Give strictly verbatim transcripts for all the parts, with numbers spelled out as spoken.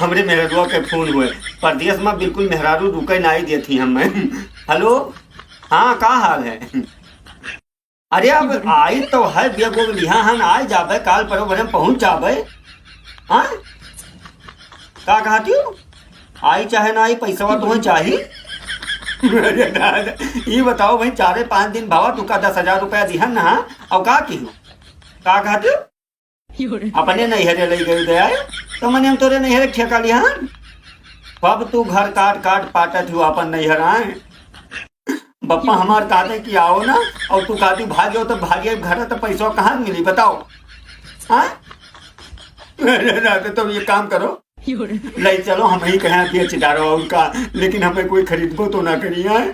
हमरे मेहररुआ के फोन हुए, परदेस मा बिल्कुल मेहरारू रुके नाई देत ही हम्मे। हेलो, हाँ, का हाल है? अरे, अब आई तो है, बेगो लिहा हन, आइ जाबे, काल परो भरे में पहुँच जाबे। हाँ, का कहत हो? आई चाहे ना आई, पैसवा तुम्हें चाही। अरे दादा, ई बताओ भाई, चारे पाँच दिन भवा तुका दस हजार रुपया दिहन ना, हाँ? और का किहो? का कहत हो? अपने नैहरे लई गई दे आए, तो मने हम तोरे नैहरे ठेका लिहा। अब तू घर काट काट पाटत हो अपन नैहर आए। बप्पा हमार कहते कि आओ ना, और तू कहती भाग जाओ, तो भागे घर, तो पैसा कहाँ मिली बताओ? हाँ? अरे दादा, तो ये काम करो, ले चलो, हम ही कहें बेच डारो उनका, लेकिन हमें कोई खरीदबो तो ना करी, आए।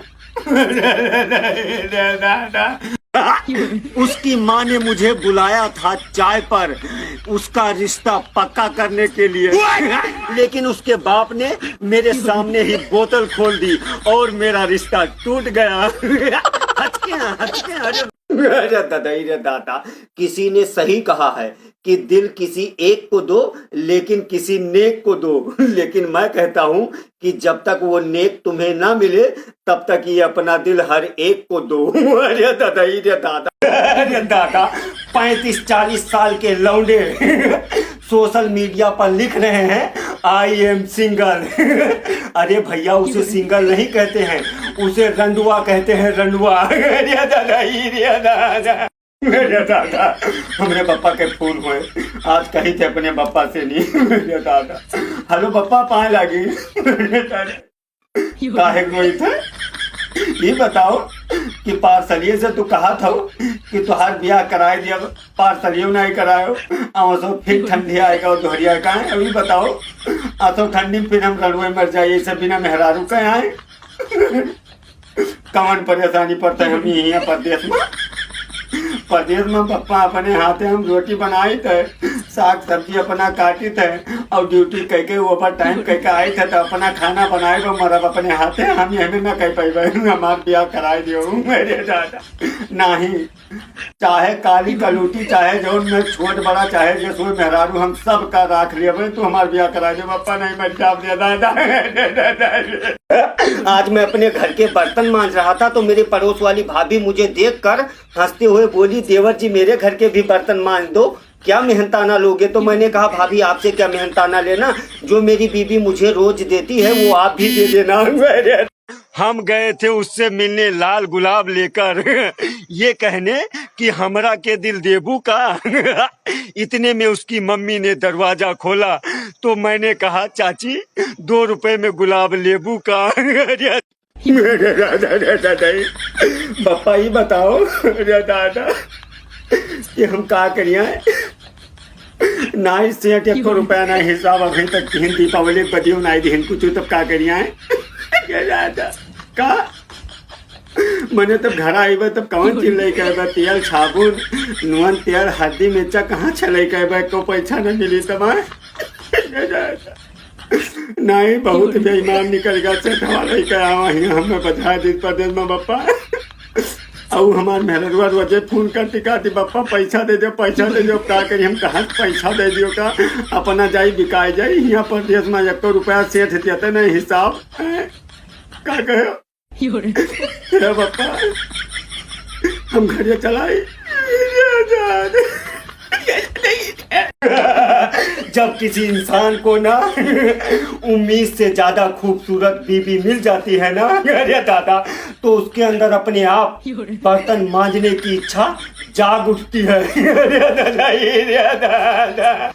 अरे दादा। उसकी माँ ने मुझे बुलाया था चाय पर, उसका रिश्ता पक्का करने के लिए, लेकिन उसके बाप ने मेरे सामने ही बोतल खोल दी और मेरा रिश्ता टूट गया। हचके, हचके, अरे। अरे दादा, अरे दादा, किसी ने सही कहा है कि दिल किसी एक को दो, लेकिन किसी नेक को दो। लेकिन मैं कहता हूँ कि जब तक वो नेक तुम्हें ना मिले, तब तक ये अपना दिल हर एक को दो। अरे दादा, अरे दादा, अरे दादा, पैंतीस चालीस साल के लौंडे सोशल मीडिया पर लिख रहे हैं, "आई एम सिंगल।" अरे भैया, उसे सिंगल नहीं कहते हैं, उसे रंडुआ कहते हैं, रंडुआ। अरे दादा, अरे दादा। अरे दादा, हमरे बप्पा के फोन हुए, आज कही थे अपने बप्पा से नहीं। अरे दादा, हेलो बप्पा, पाए लागी। अरे दादा, काहे रोई थे? ये बताओ कि पार्सलिए से तू कहा था कि तुहार ब्याह कराए दिया, पार्सलियो नहीं करायो, और सो फिर ठंडी आएगा और दोहरिया का है, अभी बताओ। आ तो ठंडी में फिर हम रड़ुए मर जाइए, इसे बिना मेहरारू के आए। कवन परेशानी पड़ता है, हम यहीं हैं परदेस में। परदेस में पप्पा अपने हाथे हम रोटी बनाइत है, साग सब्जी अपना काटित है, और ड्यूटी कइके ओवर टाइम कइके आइत है, तो अपना खाना बनाए लो, मरब अपने हाथे, हम यहीं में ना कह पाइबे। हमार ब्याह कराए दियो, मेरे दादा। नहीं, चाहे काली कलूटी, चाहे जौन में छोट बड़ा, चाहे जसोई मेहरारू, हम सब का राख लेबे। तू हमार ब्याह करा दे बप्पा, नहीं मैं जाब दे दादा। आज मैं अपने घर के बर्तन मांज रहा था तो मेरे पड़ोस वाली भाभी मुझे देखकर हंसते हुए बोली, "देवर जी, मेरे घर के भी बर्तन मांज दो, क्या मेहनताना लोगे?" तो मैंने कहा, "भाभी, आपसे क्या मेहनताना लेना, जो मेरी बीबी मुझे रोज देती है वो आप भी दे देना।" हम गए थे उससे मिलने लाल गुलाब लेकर, ये कहने कि "हमरा के दिल देबू का?" इतने में उसकी मम्मी ने दरवाजा खोला तो मैंने कहा, "चाची, दो रुपए में गुलाब लेबू का?" अरे दादा, दादा, दादा, बप्पा, ये बताओ, अरे दादा, कि हम का करिया? ना ही सेठ एको रुपया, ना हिसाब, अभी तक दिहिन दीपावली बदियो ना दिहिन कुछ, तब का करिया है? ये दादा, का? मने तब घर आइबे तब कौन चीज लेके आइबे? तेल, साबुन, नून, तेल, हल्दी, मिर्चा कहाँ से लेके आइबे? को पैसा नहीं मिली तब, हाँ? ये दादा। नहीं, बहुत बेईमान निकल गया सेठ हमारा, ही क्या आवा हियां हमें बजा दी परदेस में बप्पा। अउ हमार मेहररुआ रोजे फोन करती कहती, "बप्पा, पैसा दे दो, पैसा दे दो।" का करी हम, कहाँ से पैसा दे दियो का? अपना जाई बिकाई जाई, हियां परदेस में एको रुपया सेठ देते नहीं हिसाब। हैं? का कहे? हे बप्पा, हम घरे चलाई। जब किसी इंसान को ना उम्मीद से ज्यादा खूबसूरत बीबी मिल जाती है ना, अरे दादा, तो उसके अंदर अपने आप बर्तन मांजने की इच्छा जाग उठती है। अरे दादा, अरे दादा।